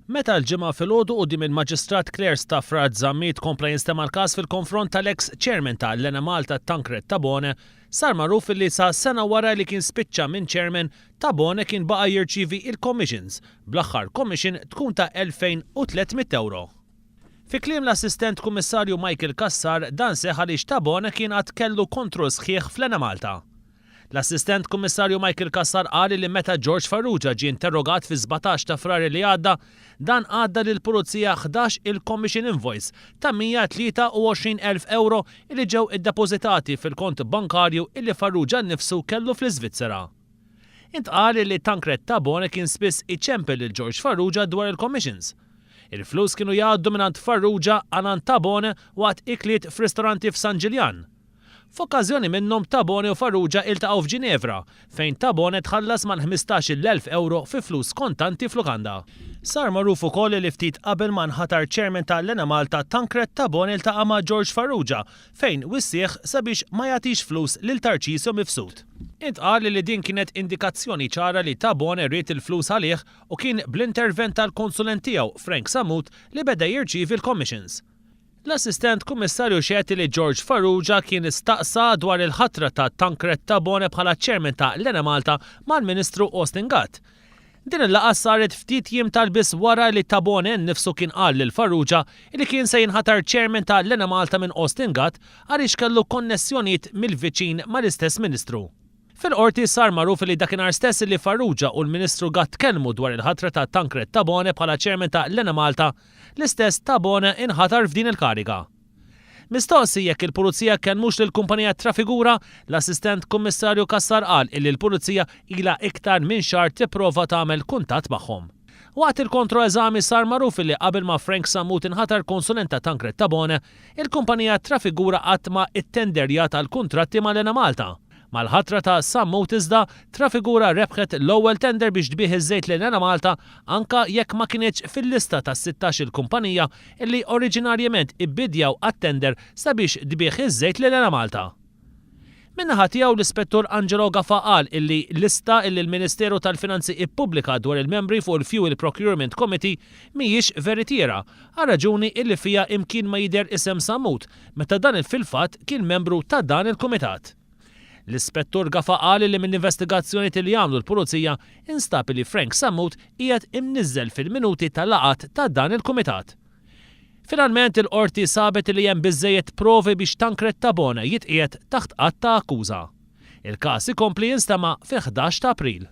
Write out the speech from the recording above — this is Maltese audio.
Meta l-Ġimgħa filgħodu quddiem il-Maġistrat Claire Stafrace Zammit kompla jinstema' l-każ fil-konfront tal-eks Chairman ta' l-Enemalta Tancred Tabone, sar magħruf illi sa sena wara li kien spiċċa minn Chairman, Tabone kien baqa' jirċievi il-commissions, bl-aħħar commission tkun ta' 2,300 ewro. Fi kliem l-Assistent Kummissarju Michael Cassar dan seħħ għaliex Tabone kien għad kellu kontroll sħiħ fl-Enemalta. L-Assistent Kummissarju Michael Cassar qal li meta George Farrugia ġie interrogat fis-17 ta' Frar li għadda, dan għadda lill-Pulizija 11 il-commission invoice ta' 123,000 ewro illi ġew iddepożitati fil-kont bankarju illi Farrugia nnifsu kellu fl-Iżvizzera. Intqal li Tancred Tabone kien spiss iċempel lil George Farrugia dwar il-commissions. Il-flus kienu jgħaddu mingħand Farrugia għal għand Tabone waqt ikliet f'ristoranti f'San Ġiljan. F'okkażjoni minnhom Tabone u Farrugia iltaqgħu f'Ġinevra, fejn Tabone tħallas mal-15-il elf ewro fi flus kontanti f'lukanda. Sar magħruf ukoll li ftit qabel ma nħatar chairman ta' l-Enemalta Tancred Tabone iltaqa' ma' George Farrugia fejn wissih sabiex ma jagħtix flus lil Tarcisio Mifsud. Intqal li din kienet indikazzjoni ċara li Tabone ried il-flus għalih u kien bl-intervent tal-konsulent tiegħu Frank Sammut li beda jirċievi l-commissions. L-Assistent Kummissarju xehed li George Farrugia kien staqsa dwar il-ħatra ta' Tancred Tabone bħala chairman ta' l-Enemalta mal-Ministru Austin Gatt. Din il-laqgħa saret ftit jiem tal-biss wara li Tabone nnifsu kien qal lil Farrugia li kien se jinħatar chairman ta' l-Enemalta minn Austin Gatt għaliex kellu konnessjonijiet mill-viċin mal-istess Ministru. Fil-qorti sar magħruf li dakinhar stess li Farrugia u l-Ministru Gatt tkellmu dwar il-ħatra ta' Tancred Tabone bħala chairman ta' l-Enemalta, l-istess Tabone inħatar f'din il-kariga. Mistoqsi jekk il-Pulizija kellmux lill-kumpanija Trafigura, l-Assistent Kummissarju Cassar qal illi l-Pulizija ilha iktar minn xahar tipprova tagħmel kuntatt magħhom. Waqt il-kontroeżami sar magħruf illi qabel ma Frank Sammut inħatar konsulent ta' Tancred Tabone, il-kumpanija Trafigura qatt ma ittenderjat għal kuntratti mal-Enemalta. Mal-ħatra ta' Sammut iżda, Trafigura rebħet l-ewwel tender biex tbigħ iż-żejt lil Enemalta anka jekk ma kinitx fil-lista tas-16-il kumpanija illi oriġinarjament ibbidjaw għat-tender sabiex tbigħ iż-żejt lil Enemalta. Min-naħa tiegħu l-Ispettur Angelo Gafà qal illi lista illi l-Ministeru tal-Finanzi ippubblika dwar il-membri fuq il-Fuel Procurement Committee mhijiex veritiera għal raġuni illi fiha imkien ma jidher isem Sammut meta dan fil-fatt kien membru ta' dan il-kumitat. L-Ispettur Gafà qal li mill-investigazzjonijiet li għamlu l-Pulizija instab li Frank Sammut qiegħed imniżżel fil-minuti tal-laqgħat ta' dan il-kumitat. Finalment il-qorti sabet li hemm biżżejjed provi biex Tancred Tabone jitqiegħed taħt att ta' akkuża. Il-każ ikompli jinstema' fil-11 ta' April.